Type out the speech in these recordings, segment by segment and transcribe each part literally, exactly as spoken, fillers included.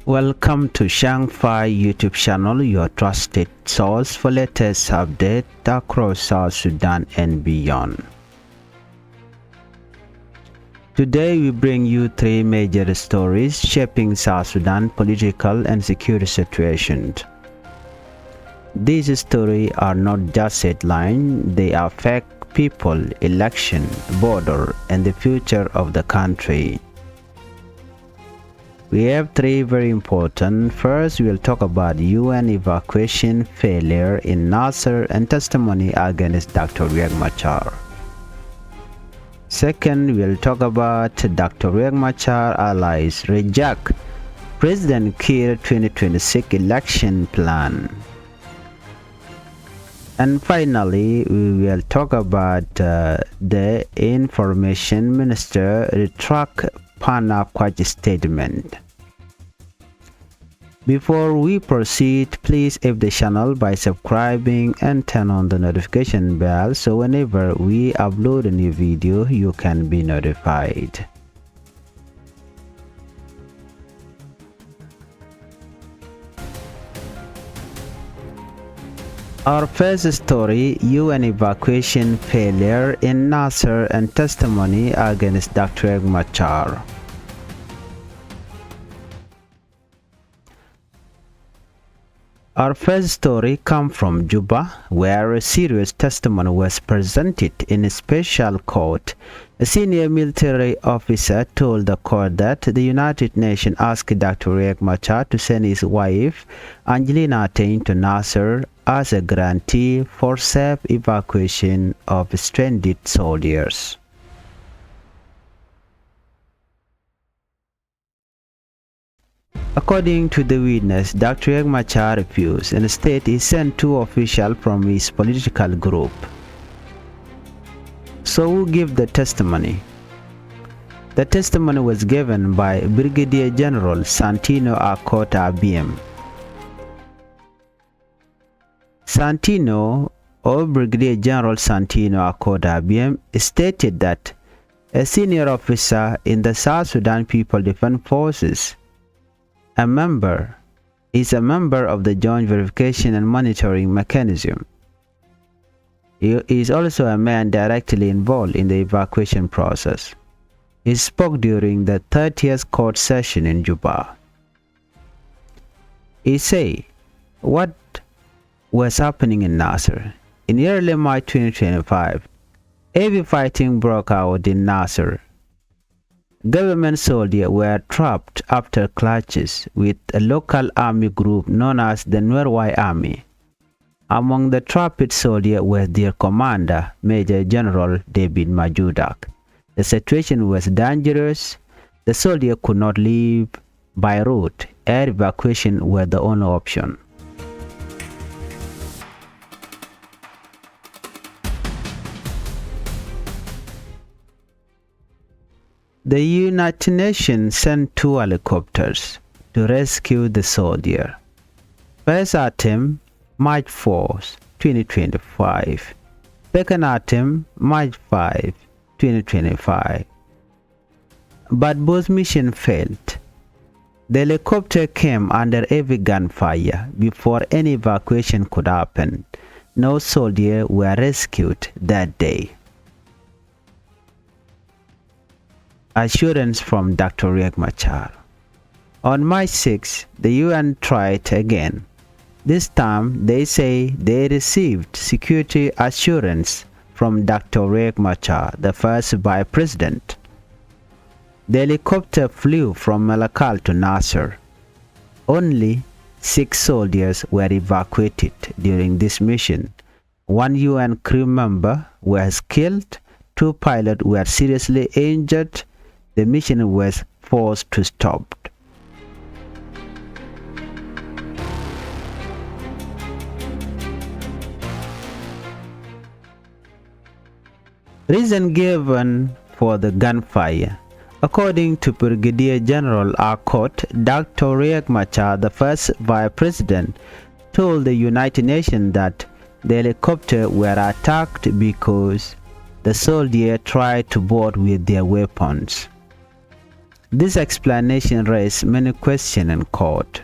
Welcome to Shang Fai YouTube channel, your trusted source for latest update across South Sudan and beyond. Today we bring you three major stories shaping South Sudan political and security situations. These stories are not just headline, they affect people, election, border, and the future of the country. We have three very important. First, we'll talk about U N evacuation failure in Nasser and testimony against Doctor Riek Machar. Second, we'll talk about Doctor Riek Machar allies reject President Kiir twenty twenty-six election plan. And finally, we will talk about, uh, the Information Minister retract Pan Akwach statement. Before we proceed, please help the channel by subscribing and turn on the notification bell so whenever we upload a new video, you can be notified. Our first story, U N evacuation failure in Nasser and testimony against Doctor Riek Machar. Our first story come from Juba, where a serious testimony was presented in a special court. A senior military officer told the court that the United Nations asked Doctor Riek Machar to send his wife, Angelina Ateny, to Nasser as a guarantee for safe evacuation of stranded soldiers. According to the witness, Doctor Riek Machar refused. Instead, he sent two officials from his political group. So who gave the testimony? The testimony was given by Brigadier General Santino Akot Abiem. Santino, or Brigadier General Santino Akot Abiem, stated that a senior officer in the South Sudan People Defense Forces, a member, is a member of the Joint Verification and Monitoring Mechanism. He is also a man directly involved in the evacuation process. He spoke during the thirtieth court session in Juba. He said, what was happening in Nasser? In early March twenty twenty-five, heavy fighting broke out in Nasser. Government soldiers were trapped after clashes with a local army group known as the Nuer White Army. Among the trapped soldiers was their commander, Major General David Majudak. The situation was dangerous. The soldiers could not leave by road. Air evacuation was the only option. The United Nations sent two helicopters to rescue the soldier. First attempt, March fourth, twenty twenty-five. Second attempt, March fifth, twenty twenty-five. But both missions failed. The helicopter came under heavy gunfire before any evacuation could happen. No soldier were rescued that day. Assurance from Doctor Riek Machar. On March sixth, the U N tried again. This time, they say they received security assurance from Doctor Riek Machar, the first vice president. The helicopter flew from Malakal to Nasser. Only six soldiers were evacuated during this mission. One U N crew member was killed, two pilots were seriously injured. The mission was forced to stop. Reason given for the gunfire. According to Brigadier General Akot, Doctor Riek Machar, the first vice president, told the United Nations that the helicopter were attacked because the soldier tried to board with their weapons. This explanation raised many questions in court.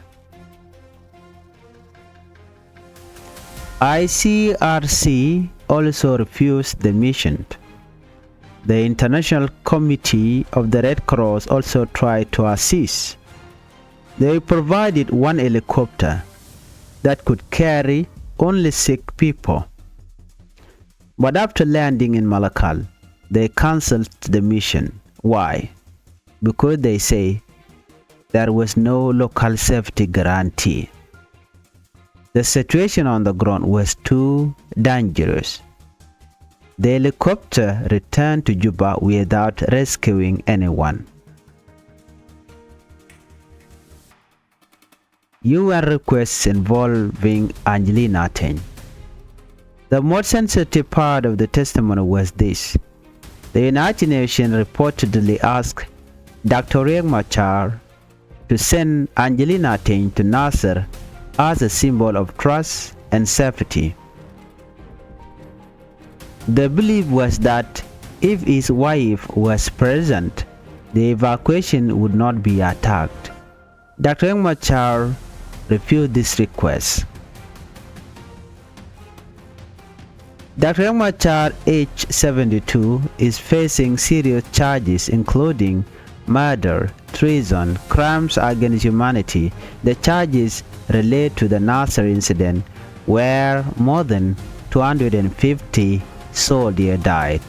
I C R C also refused the mission. The International Committee of the Red Cross also tried to assist. They provided one helicopter that could carry only six people. But after landing in Malakal, they cancelled the mission. Why? Because they say there was no local safety guarantee. The situation on the ground was too dangerous. The helicopter returned to Juba without rescuing anyone. U N requests involving Angelina Teny. The most sensitive part of the testimony was this. The United Nations reportedly asked Doctor Riek Machar to send Angelina Teny to Nasser as a symbol of trust and safety. The belief was that if his wife was present, the evacuation would not be attacked. Doctor Riek Machar refused this request. Doctor Riek Machar, age seventy-two, is facing serious charges including murder, treason, crimes against humanity. The charges relate to the Nasser incident where more than two hundred and fifty soldiers died.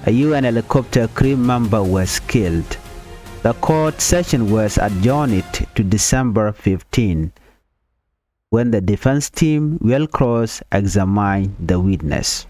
A U N helicopter crew member was killed. The court session was adjourned to December fifteen, when the defense team will cross-examine the witness.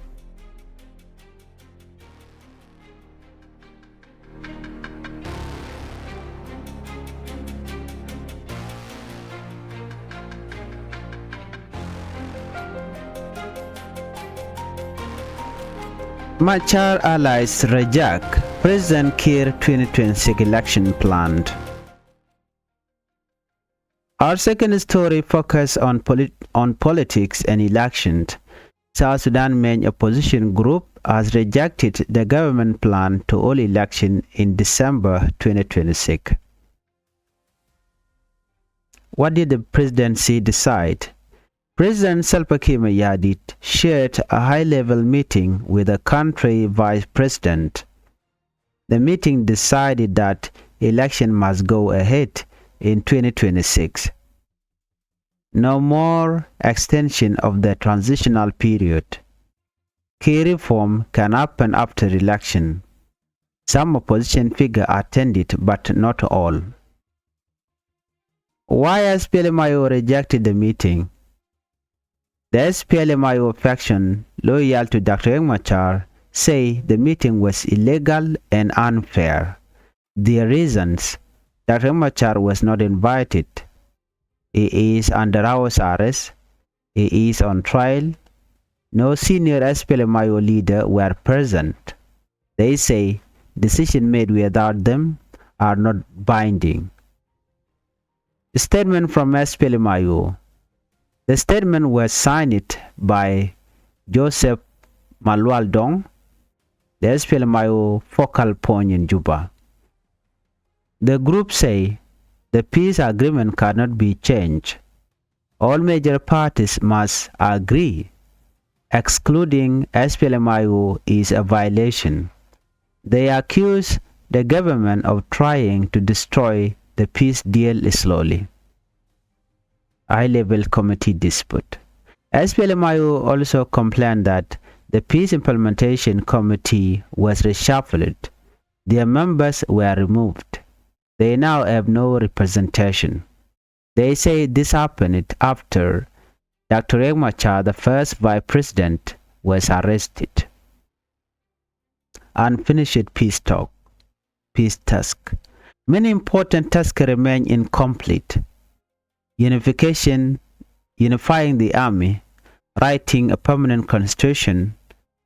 Machar allies reject President Kiir twenty twenty-six election plan. Our second story focus on polit-, on politics and elections. South Sudan main opposition group has rejected the government plan to hold election in December twenty twenty-six. What did the presidency decide? President Salva Kiir Mayardit chaired a high-level meeting with the country vice president. The meeting decided that election must go ahead in twenty twenty-six. No more extension of the transitional period. Key reform can happen after election. Some opposition figure attended, but not all. Why S P L M I O rejected the meeting? The S P L M I O faction, loyal to Doctor Riek Machar, say the meeting was illegal and unfair. Their reasons: Doctor Riek Machar was not invited. He is under house arrest. He is on trial. No senior S P L M I O leader were present. They say decisions made without them are not binding. Statement from S P L M I O. The statement was signed by Joseph Malual Dong, the S P L M I O focal point in Juba. The group say the peace agreement cannot be changed. All major parties must agree. Excluding S P L M I O is a violation. They accuse the government of trying to destroy the peace deal slowly. High-level committee dispute. S P L M I O also complained that the peace implementation committee was reshuffled. Their members were removed. They now have no representation. They say this happened after Doctor Riek Machar, the first vice president, was arrested. Unfinished peace talk, peace task. Many important tasks remain incomplete. Unification, unifying the army, writing a permanent constitution,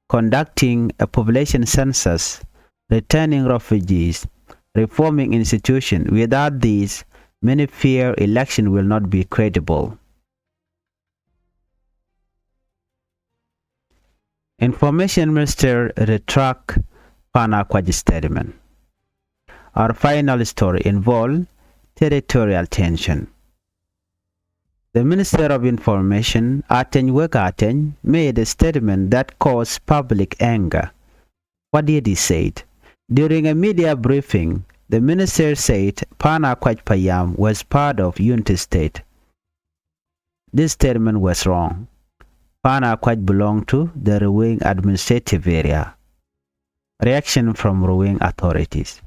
conducting a population census, returning refugees, reforming institutions. Without these, many fear election will not be credible. Information Minister retract Pan Akwaj statement. Our final story involved territorial tension. The Minister of Information, Ateny Wek Ateny, made a statement that caused public anger. What did he say? During a media briefing, the minister said Pan Akwach Payam was part of Unity State. This statement was wrong. Pan Akwach belonged to the Ruweng administrative area. Reaction from Ruweng authorities.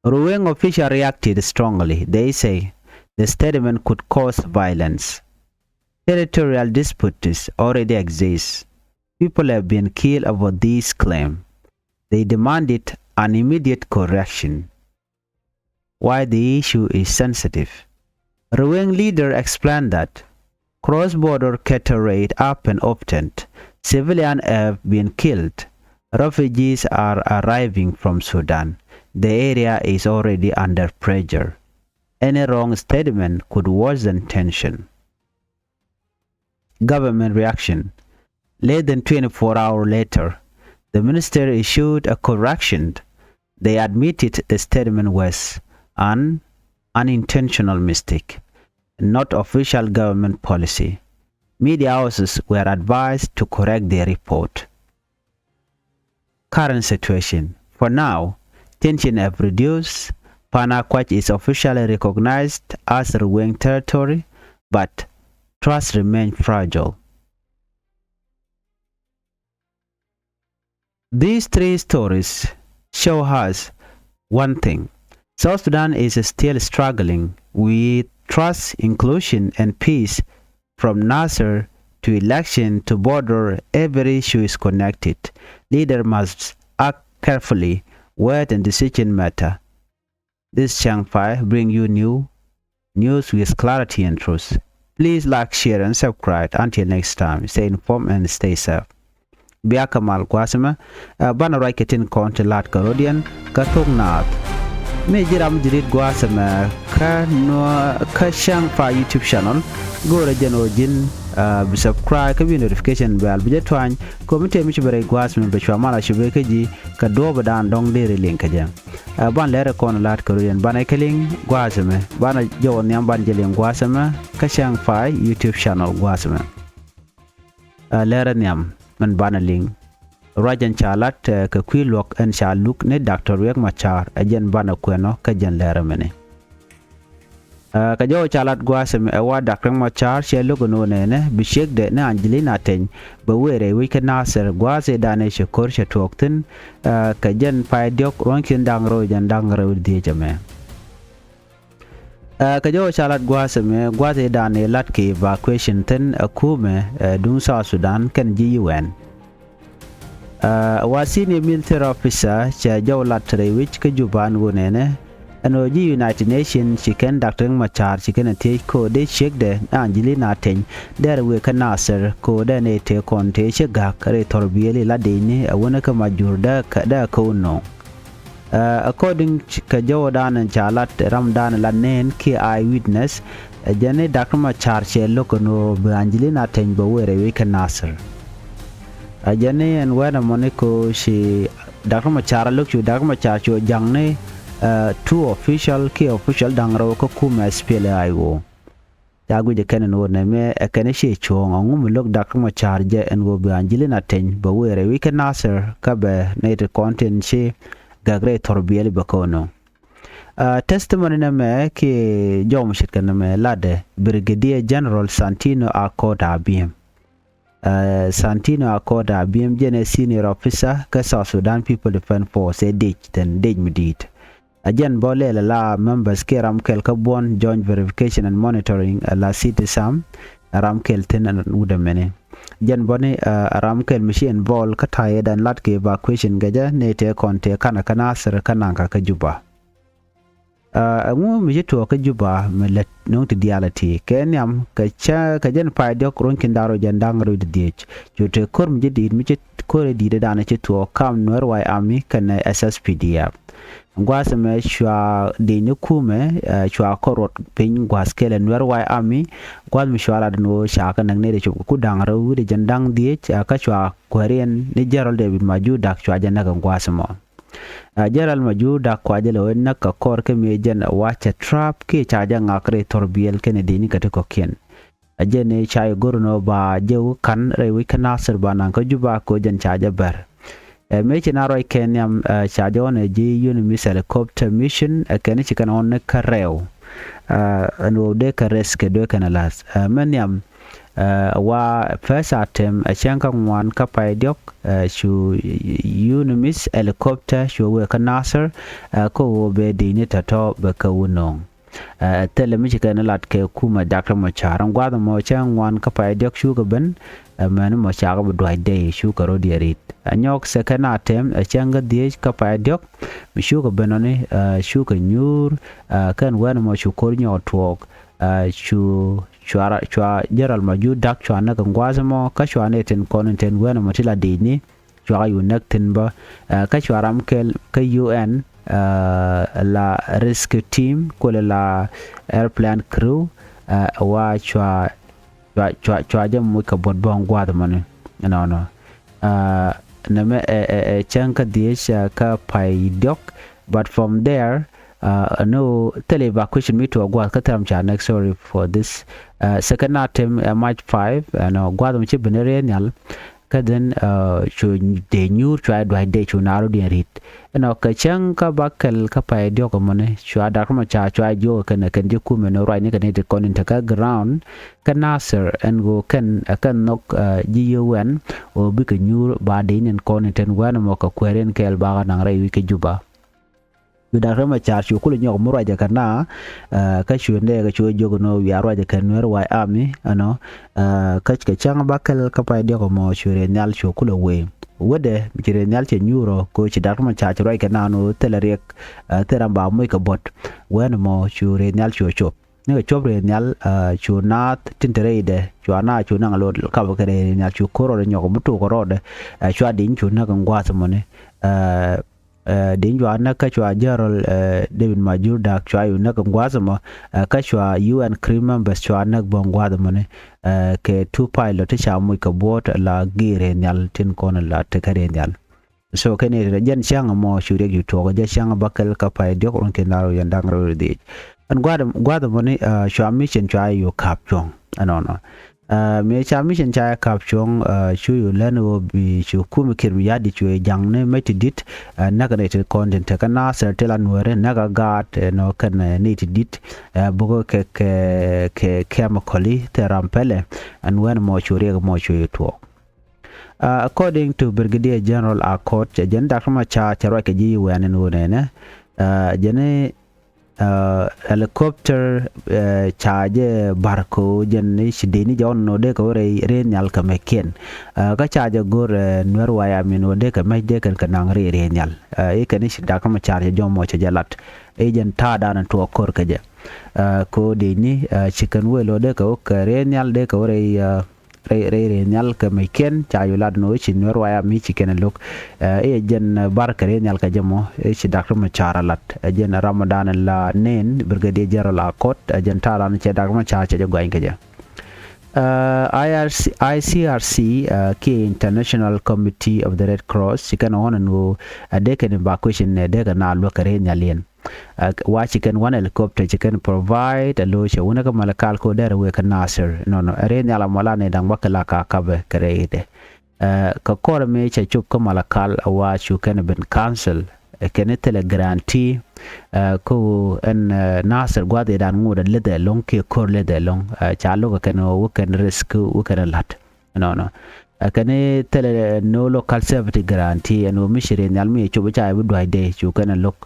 Ruweng officials reacted strongly. They say the statement could cause violence. Territorial disputes already exist. People have been killed over this claim. They demanded an immediate correction. Why the issue is sensitive. Ruweng leader explained that cross-border cattle raid happen often. Civilians have been killed. Refugees are arriving from Sudan. The area is already under pressure. Any wrong statement could worsen tension. Government reaction. Less than twenty-four hours later, the minister issued a correction. They admitted the statement was an unintentional mistake, not official government policy. Media houses were advised to correct their report. Current situation. For now, tension have reduced. Pan Akwach is officially recognized as Ruweng territory, but trust remains fragile. These three stories show us one thing. South Sudan is still struggling with trust, inclusion, and peace. From Nasir to election to border, every issue is connected. Leader must act carefully where the decision matter. This Chang Fai bring you new news with clarity and truth. Please like, share, and subscribe. Until next time, stay informed and stay safe. Bia kɛ mal gua̱a̱th ɛmɛ, ɛ, banɛ ruac kɛ tin kɔn ti la̱t kɛ rɔ̱diɛn kä thok naath. Mi ji̱ ram ji̱ rit gua̱a̱th ɛmɛ kä nuɔ kä Chang Fai YouTube channel. Go̱o̱rɛ jɛn ɣöö ji̱n, ɛ, bi subscribe kä bi notification bell bi jɛ tuany. Kɛ mi tëë mi ci bɛ rɛy gua̱a̱th ɛmɛ bɛ cua mal a ci bɛ kä ji̱ kɛ duɔ̱ɔ̱p ɛ daan dɔ̱ŋ deri liŋ kɛ jɛ. Ɛ, ban lɛr ɛ kɔn la̱t kɛ rɔ̱diɛn banɛ kɛ liŋ gua̱a̱th ɛmɛ. Banɛ jɔw nhiam ban jɛ liŋ gua̱a̱th ɛmɛ kä Chang Fai YouTube channel gua̱a̱th ɛmɛ. Ɛ, lɛr ɛ nhiam min banɛ liŋ. Ruac ɛn ca lat, ɛ, kɛ kui̱ luɔ̱k ɛn ca luk ni Doctor Riek Machar ɛ jɛn banɛ kuɛnɔ kä jɛn lɛr ɛmɛni. Ɛ, kɛ jɔw ca lat gua̱a̱th ɛmɛ ɛ wa Doctor Riek Machar cɛ lo̱k ɛn ɣöö nɛnɛ bi ciekdɛ ni Angelina Teny bɛ wëë rɛy wec kä Nasir gua̱a̱th ëëdan ëë cɛ ko̱r cɛ tuɔɔk thi̱n, ɛ, kɛ jɛn pay diɔ̱k ruɔ̱n ki̱n da̱ŋ rɛw jɛn da̱ŋ rɛw dhiec ɛmɛ. Ɛ, kɛ jɔw ca lat gua̱a̱th ɛmɛ gua̱a̱th ëëdan ëë lat kɛ evacuation thi̱n ɛ kumɛ, ɛ, duŋ South Sudan kɛnɛ ji̱ U N. Ɛ, wa senior military officer cɛ jɔw lat rɛy wec kä Juba ɛn ɣöö nɛnɛ ɛn ɣöö ji̱ United Nations ci kɛn Doctor Riek Machar ci kɛn ɛ thiec kɛ ɣöö dee ciekdɛ ni Angelina Teny dee rɛ wëë kä Nasir kɛ ɣöö dee nɛy tëë kɔn tëë ci gak rɛy thɔrbiëëli la dicni ɛ wänä kä Majur dee kä, dee kä wä nööŋ. Ɛ, according kɛ jɔwdan ca lat ramdan la neen kiɛ eye witness, ɛ jɛn ni Doctor Machar cɛ lo̱k ɛn ɣöö bi Angelina Teny bɛ wëë rɛy wec kä Nasir. Ɛ jɛn ni ɛn wɛn ɛmɔni kɛ ɣöö ci Doctor Machar a lo̱k cu Doctor Machar cu ja̱ŋni, ɛ, two official kiɛ official da̱ŋ rɛw kä kumɛ S P L A I O. Ca guic ɛ kɛn ɛn ɣöö nɛmɛ ɛ kɛn ɛ ciɛ cuɔ̱ɔ̱ŋ ɛŋu mi lo̱k Doctor Machar jɛ ɛn ɣöö bi Angelina Teny bɛ wëë rɛy wec kä Nasir kä bɛ nɛy ti kɔn tin ci gak rɛy thɔrbiɛɛli bɛ kɛ wä nööŋ. Ɛ, testimony nɛmɛ kiɛ jɔw mi ce̱tkɛ nɛmɛ latdɛ Brigadier General Santino Akot Abiɛm. Ɛ, Santino Akot Abiɛm jɛn ɛ senior officer kä South Sudan People Defense Force ɛ dec thin dec mi di̱i̱t. Ɛ jɛn bä lɛl ala members kiɛ ram kɛl kä buɔ̱n Joint Verification and Monitoring ala CITESAM, ɛ ram kɛl thi̱n ɛn wut ɛmɛni. Jɛn bä ni, ɛ, ram kɛl mi ci involve kä ta̱yɛ dan lat kɛ evacuation gɛcä ni tëë kɔn tëë kanɛ kä Nasir kä naŋkä kä Juba. Ɛ, ɛŋu mi ci tuɔɔk kä Juba mi lät no̱o̱ŋ ti diaal ɛ ti kɛ nhiam kɛ cä kɛ jɛn pay diɔ̱k ruɔ̱n ki̱n da̱ŋ rɛw jɛn da̱ŋ rɛw ti dhiec. Cu tëë ko̱r mi ci di̱i̱t mi ci ko̱r ɛ di̱i̱t ɛ da̱a̱n ci tuɔɔk kam Nuer White Army kɛnɛ S S P D F. Gua̱a̱th ɛmɛ cua di̱i̱t ni kumɛ, ɛ, cua kɔr ruɔt piny gua̱a̱th kɛl ɛ Nuer White Army. Gua̱a̱th mi cua lat ɛn ɣöö ca kɛ näk nɛy ti cop kɛ ku da̱ŋ rɛw wi̱cdɛ jɛn da̱ŋ dhiec, ɛ, kä cua kuääriɛn ni General David Majur Dak cua jɛ näk ɛn gua̱a̱th ɛmɔ. Ɛ, General Majur Dak kua jɛ lɛ wee näk kɛ kɔr kä mëë jɛn wa cɛ trap kiɛ ca jɛ ŋak rɛy thɔr biɛl kɛnɛ dini kɛ ti kɔkiɛn. Ɛ jɛn i̱ ca i̱ go̱r nɔ ba jɛ wä ka̱n rɛy wi̱c kä Nasir ba naŋ kä Juba kɛ jɛn ca jɛ bɛr. Ɛ mëë ci na ruac kɛ nhiam, ɛ, ca jɛ ɣɔn ɛ ji̱ UNMISS helicopter mission, ɛ kɛn ci kɛn ɣɔn ni kä rɛw. Ɛ, ɛn ɣöö dee kɛ rest kɛ dee kɛn ɛ la̱th. Ɛ, mɛ nhiam, ɛ, wa first attempt, ɛ cäŋ kä ŋuan kä pay diɔ̱k, ɛ, cu UNMISS helicopter cu wee kä Nasir, ɛ, kä ɣöö bɛ dini tɔ̱tɔ̱ bɛ kɛ wä no̱o̱ŋ. Ɛ, thilɛ mi ci kɛn lat kɛ kumɛ Doctor Machar. Ɛn gua̱a̱th ɛmɔ cäŋ ŋuan kä pay diɔ̱k cukɛ ben, ɛ, mɛn mɔ cakɛ bi duac dee cukɛ rɔ diɛ rit. Ɛ, nyɔk second attempt, ɛ cäŋ kä dhieec kä pay diɔ̱k mi cukɛ ben ɔni, ɛ, cukɛ nyuur, ɛ, kɛn wɛn mɔ cu ko̱r nyɔk tuɔɔk, ɛ, cu, cua ra-, cua General Majur Dak cua näk ɛn gua̱a̱th ɛmɔ, kä cua ni tin kɔn in tin wɛn mɔ ti la di̱i̱cni, cua yu näk thi̱n bä, ɛ, kä cua ram kɛl kä UN, ɛ, la rescue team, kulɛ la airplane crew, ɛ, wa cua, cua, cua, cua jɛ muc kɛ buɔt bä ɛn gua̱a̱th ɛmɔni. Ɛnɔnɔ. Ɛ, nɛmɛ ɛ, ɛ, ɛ cäŋ kä dhieec, ɛ, kä pay diɔ̱k, but from there, ɛ, ɛn ɣöö thilɛ evacuation mi tuɔɔk gua̱a̱th kä thil ram ca näk, sorry for this. Ɛ, second attempt, ɛ, March five, ɛnɔ gua̱a̱th ɛmɔ ci ben rɛy nhial, kä then, ɛ, cu dee nyuur cua duac dee cu naar rɔ diɛn rit. Ɛnɔ kɛ cäŋ kä ba kɛl kä pay diɔ̱k ɛmɔni cua Doctor Machar cua jiök kɛn kɛn ji̱ kumɛ ni ruacni kɛn ti kɔn in te kä ground kä Nasir ɛn ɣöö kɛn, ɛ, kɛn nhɔk, ɛ, ji̱ UN ɣöö bikɛ nyuur ba dee in kɔn in ten wɛn ɛmɔ kɛ kueer in kɛɛl bakɛ naŋ rɛy wi̱c kä Juba. Cu Doctor Machar cu kulɛ nyɔk mi ruacɛ kɛ na, ɛ, kä cu nɛɛkɛ cu jiök nɔ wiaa ruacɛ kɛ Nuer White Army, ɛnɔ, ɛ, kä kɛ cäŋ ba kɛl kä pay diɔ̱k ɛmɔ cu rɛy nhial cu kulɛ wee. Wädɛ mi ci rɛy nhial cɛ nyuur ɔ, kɛ ci Doctor Machar ci ruac kɛ na nɔ thilɛ riɛk, ɛ, thil ram ba moc kɛ buɔt. Wɛn ɛmɔ cu rɛy nhial cu cop. Ni kɛ cop rɛy nhial, ɛ, cu naath tin te rɛydɛ, cua na cu naŋ lo̱t kapɛ kɛ rɛy nhial cu ko̱r rɔɔdɛ nyɔk mi tok rɔɔdɛ, ɛ, cua diny cu näk ɛn gua̱a̱th ɛmɔni. Ɛ, ɛ, diny cua näk kä cua General, ɛ, David Majur Dak cua yu näk ɛn gua̱a̱th ɛmɔ, ɛ, kä cua UN crew members cua näk bä ɛn gua̱a̱th ɛmɔni, ɛ, kɛ two pilot ti ca moc kɛ buɔ̱ɔ̱t la gi̱i̱r rɛy nhial tin kɔn la tekɛ rɛy nhial. So kɛn i̱ jɛn cäŋ ɛmɔ cu riɛk cu tuɔɔk jɛ cäŋ ba kɛl kä pay diɔ̱k run kin da̱r wi̱i̱ da̱ŋ rɛw rɛw dhieec. Ɛn gua̱a̱th, gua̱a̱th ɛmɔni, ɛ, cua mission cua yɛ yu ka̱p cuɔ̱ŋ. Ɛnɔnɔ. Ɛ, mëë ca mission ca yɛ ka̱p cuɔ̱ŋ, ɛ, cu yu lɛn ɣöö bi cu kumɛ Kiir Mayardit cu yɛ ja̱ŋ ni mec ti di̱t, ɛ, näk ni ti kɔn tin te kä Nasir ti la Nuääri näk a gaat, ɛ, nɔ kɛn, ɛ, ni ti di̱t, ɛ, bukɛ kɛ, kɛ, kɛ chemical i̱ thil ram pɛlɛ, ɛn wɛn mɔ cu riɛk mɔ cu yɛ tuɔɔk. Ɛ, according to Brigadier General Akot, cɛ jɛn Doctor Machar cɛ ruac kɛ ji̱ UN ɛn ɣöö nɛnɛ, ɛ, jɛn i̱, ɛ, helicopter, ɛ, ca jɛ ba̱r kɛ ɣöö jɛn i̱ ci dee ni jɔɔn nɔ dee kɛ wä rɛy rɛy nhial kɛ mɛckiɛn. Ɛ, kä ca jɛ go̱r, ɛ, Nuer White Army nɔ dee kɛ mɛc dee kɛn kɛ naŋ rɛy rɛy nhial. Ɛ, i̱ kɛn i̱ ci Doctor Machar cɛ jɔmɔ cɛ jɛ lat. I̱ jɛn ta̱a̱dan tuɔɔk ko̱r kɛ jɛ. Ɛ, kɛ ɣöö dee ni, ɛ, ci kɛn wëë lɔ dee kɛ wä kɛ rɛy nhial dee kɛ wä rɛy, ɛ, rɛy, rɛy, rɛy nhial kɛ mɛckiɛn ca yu lat ni ɣöö ci Nuer White Army ci kɛn ɛ lo̱k. Ɛ, i̱ jɛn, ɛ, bar kɛ rɛy nhial kɛ jɛ mɔ, i̱ ci Doctor Machar a lat. Ɛ jɛn Ramadan la nɛn, Brigadier General Akot, ɛ jɛn ta̱a̱ ran cɛ Doctor Machar cɛ jɛ gɔany kɛ jɛ. Ɛ, I R C, I C R C, ɛ, kiɛ International Committee of the Red Cross, ci kɛn ɣɔn ɛn ɣöö, ɛ, dee kɛn evacuation nɛ dee kɛ na luäk kɛ rɛy nhial yɛn. Ɛ, wa ci kɛn one helicopter ci kɛn provide, ɛ lo̱c ɛ wunɛ kä Malakal ko dɛr wee kä Nasir. Nɔnɔ, ɛ rɛy nhial amɔ la ni da̱ŋ bä kɛ la ka kapɛ kɛ rɛy dɛ. Ɛ, kɛ kɔr mi cɛ cop kä Malakal, ɛ wa cu kɛn ben cancel. Ɛ kɛn thilɛ guarantee, ɛ, ko ɛn, ɛ, Nasir gua̱th idan ŋot ɛ leth ɛlɔ̱ŋ kiɛ ko̱r leth ɛlɔ̱ŋ. Ɛ, ca lo̱k ɛ kɛn wä kɛn risk wä kɛn la̱t. Nɔnɔ. Ɛ kɛn i̱ thilɛ no local safety guarantee ɛn ɣöö mi ci rɛy nhial mi cop i̱ ca i̱ bi dua̱cdɛ cu kɛn ɛ lo̱k.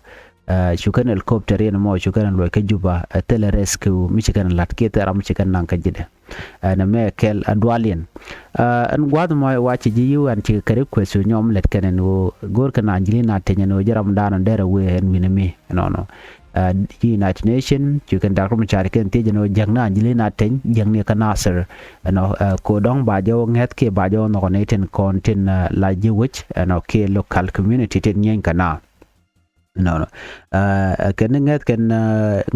Ɛ, cu kɛn helicopter in mɔ cu kɛn ɛ luɔc kä Juba, ɛ thilɛ rescue mi ci kɛn ɛ la̱t kiɛ thil ram mi ci kɛn naŋ kä ji̱dɛ. Ɛ nɛmɛ kɛl ɛ dual in. Ɛ, ɛn gua̱th mɔ wa ci ji̱ UN ci kɛ request cu nyɔm lɛt kɛn ɛn ɣöö go̱o̱r kɛn Angelina Teny ɛn ɣöö ji̱ ramdan ɔ derɛ wëë ɛn wi̱nɛ mi. Nɔnɔ. Ɛ, ji̱ United Nation, cu kɛn Doctor Machar kɛn thiec ɛn ɣöö jiäkni Angelina Teny, jiäkni kä Nasir. Ɛnɔ, ɛ, ko dɔ̱ŋ ba jɛ wä ŋɛ̈th kiɛ ba jɛ wä nhɔk ni tin kɔn tin, ɛ, la ji̱ wec, ɛnɔ, kiɛ local community tin nyieny kɛ na. Nɔnɔ kɛn ŋɛth kɛn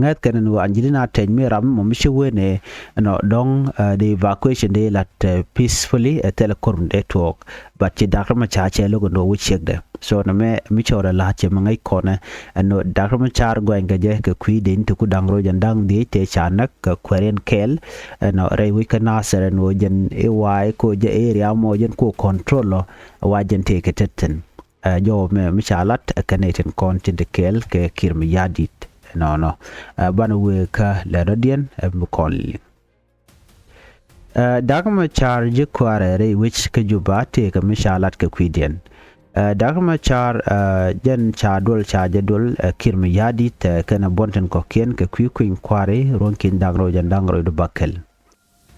ŋɛth kɛn ni wä Angelina Teny mi ram mɔ mi ci wen ɛ nɔ dɔŋ the evacuation dee lat peacefully ɛ thilɛ korum dee tuɔɔk. But ci Doctor Machar cɛ lo̱k ɛn wä ciekdɛ. So nɛ mɛ mi cɔɔr ɛ la̱t cɛ mi ŋäc kɔnɛ ɛn nɔ Doctor Machar guany kɛ jɛ kɛ kui̱ den ti ku da̱ŋ ro̱c ɛn da̱ŋ dhiec tëë ca näk kɛ kuɛriɛn kɛɛl ɛn nɔ rɛy wec kä Nasir ɛn wä jɛn i̱ wa̱a̱ i̱ ko jɛ area mɔ jɛn ko control lɔ wa jɛn tëë kɛ tet thin. Jɔwä mɛ mi ca lat ɛ kɛn ɛ tin kɔn tin ti kɛɛl kɛ Kiir Mayardit. Nɔnɔ banɛ wëë kä lɛ rɔ̱diɛn ɛ mi kɔn liŋ. Dak Machar ji̱ kua̱rɛ rɛy wec kä Juba tëëkɛ mi ca lat kɛ kui̱diɛn. Dak Machar jɛn ca duɔl ca jɛ duɔl ɛ Kiir Mayardit kɛn ɛ buɔ̱n tin kɔ̱kiɛn kɛ kui̱ kui̱ny kua̱ri ruɔ̱n ki̱n da̱ŋ rɛw jɛn da̱ŋ rɛw di bäkɛl.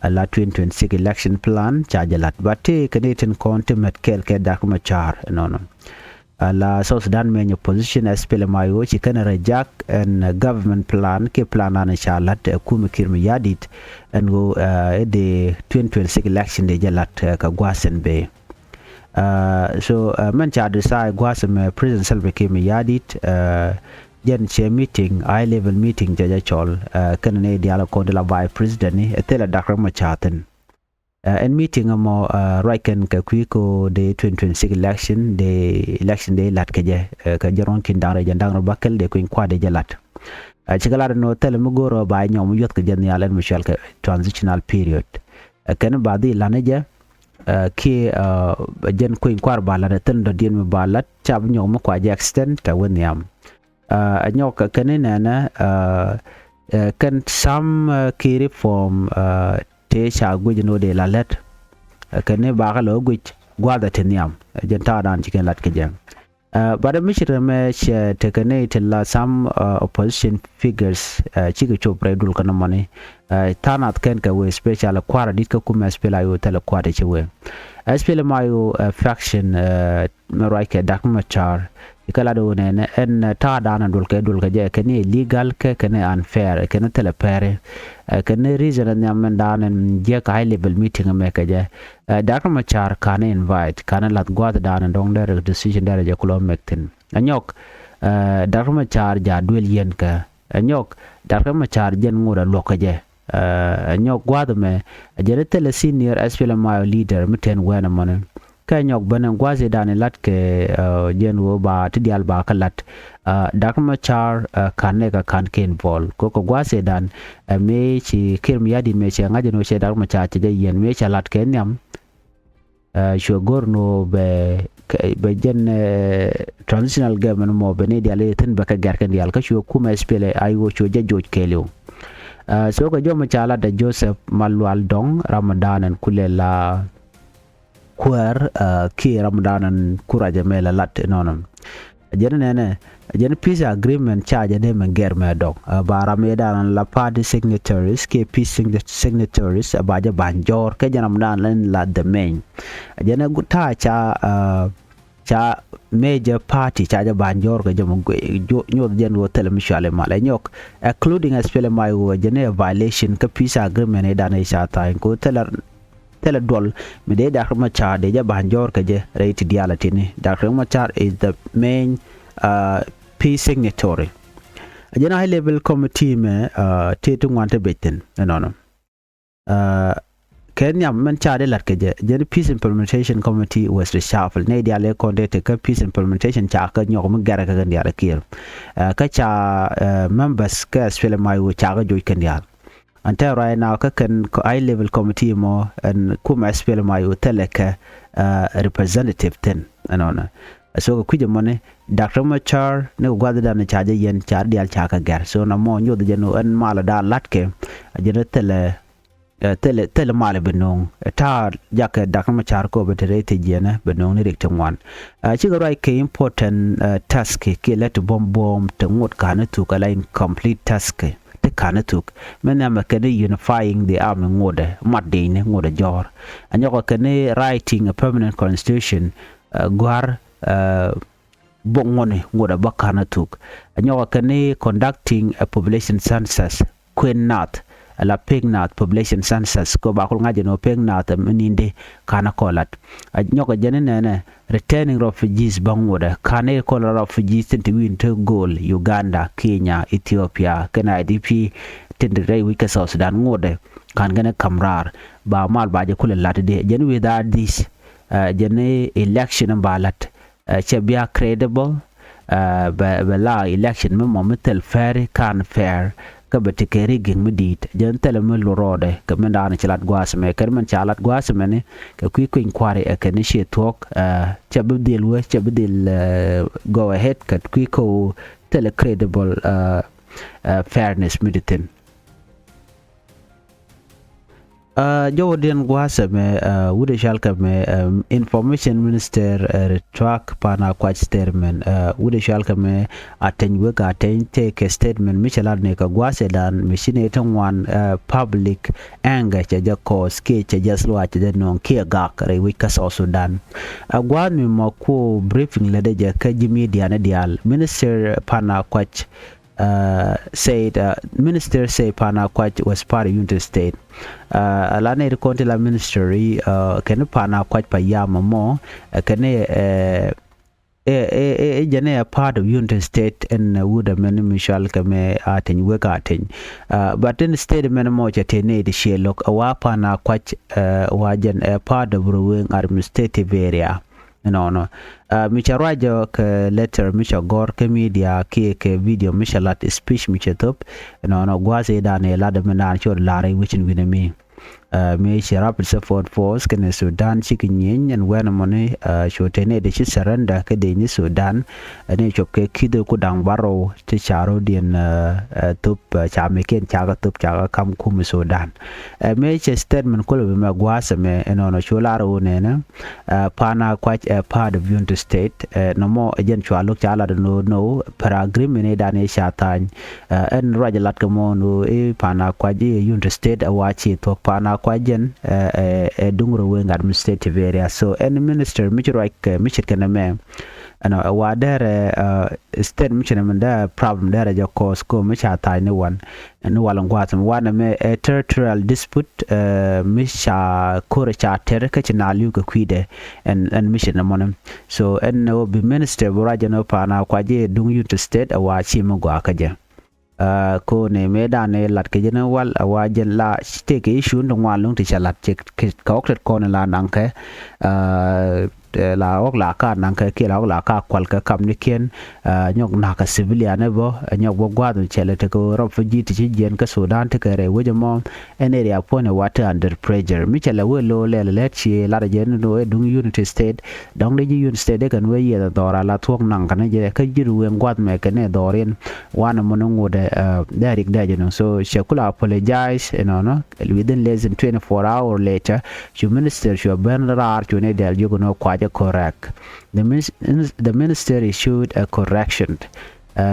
Ala twenty twenty-six election plan ca jɛ lat ba ti kɛ ni tin kɔn ti mɛt kɛɛl kɛ Dak Machar nɔnɔ. Ala South Sudan mɛny opposition SPLM-IO ci kɛn rɛ jak ɛn government plan ki plan an ca lat ɛ kumɛ Kiir Mayardit ɛn ɣöö ɛ di twenty twenty-six election di jɛ lat ɛ kɛ gua̱a̱thɛn bee. So mɛn ca decide gua̱a̱thɛ mɛ President Salva Kiir Mayardit jɛn cɛ meeting, high level meeting cɛ jɛ cɔl kɛn ni diaal kɔn di la vice president ni ɛ thilɛ Dak Machar thin. Ɛn meeting ɛmɔ ruac kɛn kɛ kui̱ ko de twenty twenty-six election de election de lat kɛ jɛ kɛ jɛ ruɔ̱n ki̱n da̱ŋ rɛy jɛn da̱ŋ rɛw bäkɛl de kui̱ny kua̱r de jɛ lat. Cikɛ lat ɛn ɣöö thilɛ mi go̱o̱r ɣöö ba nyɔk mi yuɔth kɛ jɛ nhial ɛn mi cɔal kɛ transitional period. Kɛn ba dhi lan ɛ jɛ kiɛ jɛn kui̱ny kua̱r ba lat ɛ thil dɔ̱diɛn mi ba lat ca bi nyɔk mi kua jɛ extend tɛ wä nhiam. Ɛ nyɔk kɛ kɛn inɛnɛ kɛn sam ki̱ reform tëë ca guic ni wä dee la lät. Kɛn i̱ bakä lɛ wä guic gua̱a̱th ɛ ti nhiam jɛn ta̱a̱dan ci kɛn lat kɛ jɛ. But mi ci rɛmɛ cɛ tekɛ ni ti la some opposition figures cikɛ cop rɛy dul kɛn mɔni. Tha̱a̱ŋ nath kɛn kɛ wee special kua̱r adit kä kumɛ SPLM-IO thilɛ kua̱r ti ci wee. SPLM-IO faction mi ruac kɛ Dak Machar ikä lat wä nɛnɛ ɛn ta̱a̱ da̱a̱n duɔl kɛ duɔl kɛ jɛ kɛn i̱ illegal kɛ kɛn i̱ unfair kɛn i̱ thilɛ pɛri. Kɛn i̱ reason in nhiam mɛn da̱a̱n in jiɛk high level meeting mɛ kɛ jɛ. Dak Machar ka̱n i̱ invite ka̱n i̱ lath gua̱a̱th da̱a̱n in dɔ̱ŋ derɛ decision derɛ jɛ kulɔ mɛk thi̱n. Ɛ nyɔk Dak Machar ja̱ duël yɛn kɛ ɛ nyɔk Dak Machar jɛn ŋot ɛ luɔk kɛ jɛ. Ɛ nyɔk gua̱a̱th mɛ ɛ jɛn i̱ thilɛ senior SPLM-IO leader mi tɛn wɛn ɛmɔni. Kɛ nyɔk ben ɛn gua̱a̱th i̱dan ilat kɛ jɛn ɣöö ba ti diaal ba kä lat. Dak Machar ka̱n nɛ kɛ ka̱n kɛ involve kɛ kɛ gua̱a̱th i̱dan ɛ mëë ci Kiir Mayardit mëë cɛ ŋa̱c ɛn ɣöö cɛ Dak Machar cɛ jɛ yiɛn mëë cɛ lat kɛ nhiam. Cuɛ go̱r ni ɣöö bɛ bɛ jɛn transitional government mɔ bɛ ni diaal i̱ thi̱n bɛ kɛ gɛr kɛn diaal kä cuɛ kumɛ SPLM-IO cuɛ jɛ joc kɛɛliw. So kɛ jɔmɛ ca lat ɛ Joseph Malual Dɔŋ ram mi da̱a̱n ɛn kulɛ la kuäär kiɛ ram mi da̱a̱n ɛn kurac ɛmɛ la lat inɔnɔ. Jɛn nɛnɛ jɛn peace agreement ca jɛ dee mɛ gɛr mɛ dɔk ba ram yɛ da̱a̱n ɛn la party signatories kiɛ peace signatories ba jɛ ba̱ny jɔɔr kɛ jɛn ram mi da̱a̱n ɛn la the main. Jɛn ta̱a̱ ca ca major party ca jɛ ba̱ny jɔɔr kɛ jɛ mɛ guic nyoth jɛn ɣöö thilɛ mi cuali mal ɛ nyɔk including SPLM-IO jɛn ɛ violation kä peace agreement i̱ da̱a̱n i̱ ca tha̱a̱ny ko thilɛ thilɛ duɔl mi dee Dak Machar dee jɛ ba̱ny jɔɔr kɛ jɛ rɛy ti diaal a tini Dak Machar is the main peace signatory. Jɛn high level committee mɛ tëë ti ŋuan ti bec thi̱n ɛnɔnɔ. Kɛ nhiam mɛn ca dee la̱t kɛ jɛ jɛn peace implementation committee was reshuffle nɛy diaal ëë kɔn dee tekä peace implementation ca kä nyɔk mi gɛrɛ kä kɛn diaal kiɛɛr. Kä ca members kä SPLM-IO ca kä joc kɛn diaal. Ɛn tɛ right now kä kɛn high level committee mɔ ɛn kum SPLM-IO thilɛ kɛ representative thi̱n ɛnɔnɔ. So kɛ kui̱c ɛmɔni Dak Machar ni kɛ gua̱thdan ca jɛ yɛn ca diaal ca kɛ gɛr so na mɔ nyoth jɛn ɛn malɛ da̱a̱n la̱tkɛ. Jɛn thilɛ thilɛ thilɛ malɛ bi no̱o̱ŋ ta̱a̱ jakɛ Dak Machar kɛ ɣöö bɛ te rɛy thiec jiɛnɛ bɛ no̱o̱ŋ ni rik ti ŋuan. Cikɛ ruac kɛ important task kiɛ lät ti buɔ̱m buɔ̱ɔ̱m ti ŋot ka̱n ni thuk ala incomplete task ti ka̱n ni thuk. Mɛ nhiamɛ kɛn ni unifying the army ŋotdɛ mat di̱i̱ni ŋotdɛ jɔ̱ɔ̱r. Ɛ nyɔkɛ kɛn ni writing a permanent constitution gua̱r bok ŋuɔ̱ni ŋot a bä ka̱n a thuk. Ɛ nyɔkɛ kɛn ni conducting a population census kuën nath la pek nath population census kɛ ba kul ŋa̱c jɛ nɔ pek nath mi nindi. Kanɛ kɔlat a nyɔk a jɛn inɛnɛ returning refugees bä ŋuɔdɛ kanɛ kɔl refugees tin ti wi̱i̱n ti go̱o̱l Uganda, Kenya, Ethiopia kɛn I D P tin ti rɛy wi̱c kɛ South Sudan ŋuɔdɛ. Kan kɛn ɛ ka̱m raar ba mal ba jɛ kulɛ lat di jɛn wi̱i̱ dhaar dhi̱c. Jɛn election ba lat cɛ bia credible. Bɛ la election mi mɔ mi thil fair kan fair kä bɛ ti kɛ rigging mi di̱i̱t jɛn thilɛ mi lurɔɔdɛ kɛ min daanɛ ci lat gua̱a̱th mɛ kɛn min ca lat gua̱a̱th mɛni. Kɛ kui̱ kueny kua̱ri ɛ kɛn i̱ ciɛ thuɔ̱k cɛ bi dhil wee cɛ bi dhil go ahead kɛ kui̱ kä woo thilɛ credible fairness mi di thin. Jɔwä diɛn gua̱a̱th ɛmɛ wut ɛ cɔal kɛ mɛ information minister Ritwak Pan Akuac statement wut ɛ cɔal kɛ mɛ Ateny Wek Ateny tëë kɛ statement mi cɛ lat ni kɛ gua̱a̱th ɛ dan mi ci ni ti ŋuan public anger cɛ jɛ cause kiɛ cɛ jɛ luaac cɛ jɛ nööŋ kiɛ gak rɛy wec kä South Sudan. Ɛ gua̱a̱th mi mɔ kuɔ briefing lätdɛ jɛ kä ji̱ media ni diaal minister Pan Akuac said minister say Pan Akuac was part of Unity State. Ala nɛy ti kɔn ti la ministry kɛn Pan Akuac pa yam mɔ kɛn ɛ ɛ jɛn ɛ part of Unity State ɛn wut ɛmɛn mi cɔal kɛ mɛ Ateny Wek Ateny. But in state mɛn mɔ cɛ te nɛy ti ciɛ lo̱k ɛ wa Pan Akuac wa jɛn ɛ part of Ruweng administrative area. Ɛnɔnɔ mi cɛ ruacɔ kɛ letter mi cɛ gɔr kɛ media kiɛ kɛ video mi cɛ lat speech mi cɛ thop. Ɛnɔnɔ gua̱a̱th ëëdan ëë lat mi naan cɔt lar i̱ wecin wi̱nɛ mi mi cɛ Rapid Support Force kɛnɛ Sudan cikɛ nyieny ɛn wɛn ɛmɔni cu tɛn ëëdɛ ci surrender kä dee nyi Sudan. Ɛn i̱ cop kɛ ki̱th ku da̱ŋ barɔw ti ca rɔ̱diɛn thop ca mɛkiɛn cakɛ thop cakɛ kam kum Sudan. Ɛ mëë cɛ statement kulɛ bi mɛ gua̱a̱th ɛmɛ ɛnɔnɔ cu lar ɣöö nɛnɛ Pan Akuac ɛ part of Unity State. Nɔmɔ ɛ jɛn cua lo̱k ca lat ɛn ɣöö nɔ per agreement ëëdan ëë ca tha̱a̱ny. Ɛn ruac ɛ lat kɛ mɔ ɛn ɣöö i̱ Pan Akuac i̱ Unity State ɛ wa ci thuɔ̱k Pan Akuac jɛn ɛ duŋ Ruweng administrative area. So ɛn minister mi ci ruac kɛ mi ce̱tkɛ nɛmɛ ɛnɔ ɛ wa derɛ state mi ci nɛmɛ derɛ problem derɛ jɛ cause ko mi ca tha̱a̱ny ni wan. Ni wal in gua̱a̱th mi wanɛ mɛ ɛ territorial dispute mi ca ko̱r ca tɛr kä ci na li̱w kɛ kui̱dɛ. Ɛn ɛn mi ci nɛ mɔnɛ so ɛn ɛ wä bi minister bi ruac ɛn wä Pan Akuac jɛ duŋ Unity State ɛ wa ci mi gɔaa kä jɛ. Ko ni mëë dan ni lat kɛ jɛ ni wal ɛ wa jɛn la tëëkɛ issue ni ti ŋuan luŋ ti ca lat cɛ kɛ ɣɔk tet kɔn la naŋkɛ. La ɣɔk la ka naŋ kɛ kiɛ la ɣɔk la ka kual kɛ kam ni kiɛn. Nyɔk nak kä civilian ɛ bä nyɔk bä gua̱a̱th mi cɛlɛ tekɛ refugee ti ci jiɛn kä Sudan tekɛ rɛy wec ɛmɔ. Ɛn area puɔ̱n ɛ wat under pressure mi cɛlɛ wee lo̱o̱ lɛl lɛt ci lat jɛ ni ɛ duŋ Unity State. Dɔ̱ŋ di ji̱ Unity State di kɛn wee yiɛth ɛ dhɔra la thuɔ̱k naŋ kɛn jɛ kä ji̱ Ruweng gua̱a̱th mɛ kɛn ɛ dhɔr in wanɛ mɔni ŋot ɛ dee rik dee jɛ nuŋ so cɛ kula apologize ɛnɔnɔ within less than twenty four hour later. Cu minister cu ben raar cu ni dɛl jiök ni kuacä correct. The, min the minister issued a correction.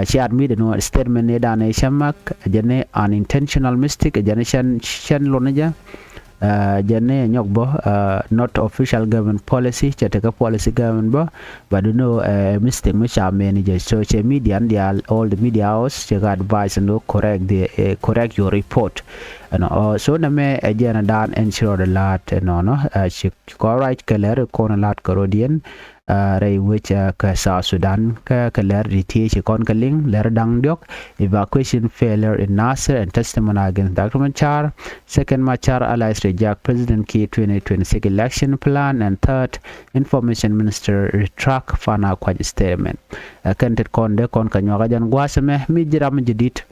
Ci admit ni statement ni dan i̱ cä mak jɛ ni an intentional mistake jɛ ni cɛn cɛn lon ni jɛ. Jɛ ni nyɔk bä not official government policy cɛ tekɛ policy government bä. But you know mistake mi ca mɛn jɛ so cɛ media ni dial all the media house cɛ ka advice ni correct the correct your report. Ɛnɔ so nɛmɛ ɛ jɛn dan ɛn ci rɔɔdɛ la̱a̱t ɛnɔnɔ ci kɔn ruac kɛ lɛr kɔn la̱a̱t kɛ rɔɔdiɛn. Rɛy wec kɛ South Sudan kä kɛ lɛr di ti ci kɔn kɛ liŋ lɛr da̱ŋ diɔk. Evacuation failure in Nasir and testimony against Doctor Machar. Second, Machar allies reject President Kiir twenty twenty-six election plan and third, Information Minister retract Pan Akuac statement. Kɛn tet kɔn dee kɔn kɛ nyuak ɛ jɛn gua̱a̱th ɛmɛ mi ji̱ ram mi ji̱ di̱t.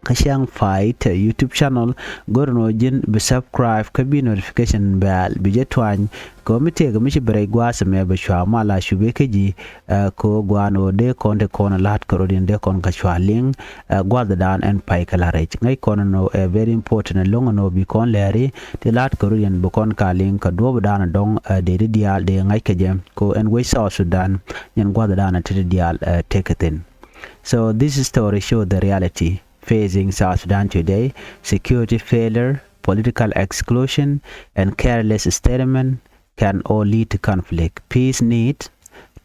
Kä Ciaŋ Fight YouTube channel go̱r ni ɣöö ji̱n bi subscribe kä bi notification bell bi jɛ tuany. Kɛ ɣöö mi tëëkɛ mi ci bi rɛy gua̱a̱th ɛmɛ bɛ cua mal a cup kä ji̱. Kɛ ɣöö gua̱a̱n ɣöö dee kɔn ti kɔn la̱a̱t kɛ rɔ̱diɛn dee kɔn kɛ cua liŋ gua̱a̱th dan ɛn pay kɛ la̱t rɛc ŋäc kɔn ni ɣöö ɛ very important ɛlɔ̱ŋ ni ɣöö bi kɔn lɛri ti la̱a̱t kɛ rɔ̱diɛn bi kɔn ka liŋ kɛ duɔ̱ɔ̱p dan dɔ̱ŋ. Dee ti diaal dee ŋäc kɛ jɛ kɛ ɣöö ɛn wec South Sudan nyɛn gua̱a̱th dan ti ti diaal tëëkɛ thi̱n. So this story show the reality facing South Sudan today. Security failure, political exclusion, and careless statement can all lead to conflict. Peace need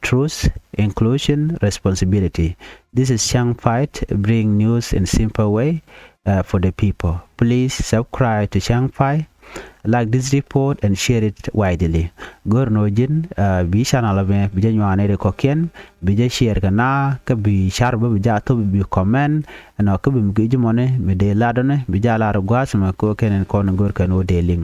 truth, inclusion, responsibility. This is Chang Fight, bring news in simple way uh, for the people. Please subscribe to Chang Fight, like this report and share it widely. Gör nɔ ji̱n uh, bi channel mɛ bi jɛ nyuan ri kɔkiɛn, bi jɛ share kɛ na kä bi share bä bi jɛ a thop bi comment. Ɛnɔ kä bi mi gi̱ ji̱ mɔni mi dee lat ɔni bi jɛ a lar gua̱a̱th mɛ kɛ kɛn in kɔn in gör kɛn wä dee liŋ.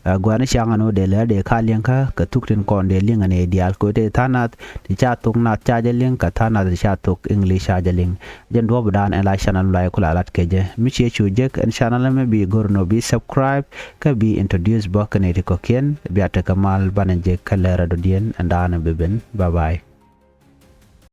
Ɛ gua̱a̱th ni ciaŋ ɛn wä dee lɛ dee ka liŋ kä kɛ thuk tin kɔn dee liŋ ɛn ɛ diaal kɛ wä dee tha̱a̱ŋ nath ti ca thok nath ca jɛ liŋ kɛ tha̱a̱ŋ nath ti ca thok English ca jɛ liŋ. Jɛn duɔ̱ɔ̱p dan ɛn la channel la ku la lat kɛ jɛ mi ciɛ cu jek ɛn channel mɛ bi gör nɔ bi subscribe kä bi introduce bä kɛn iti kɔkiɛn. Bia tekɛ mal banɛ jek kä lɛrɛ dɔ̱diɛn ɛn dan bi ben. Bye bye.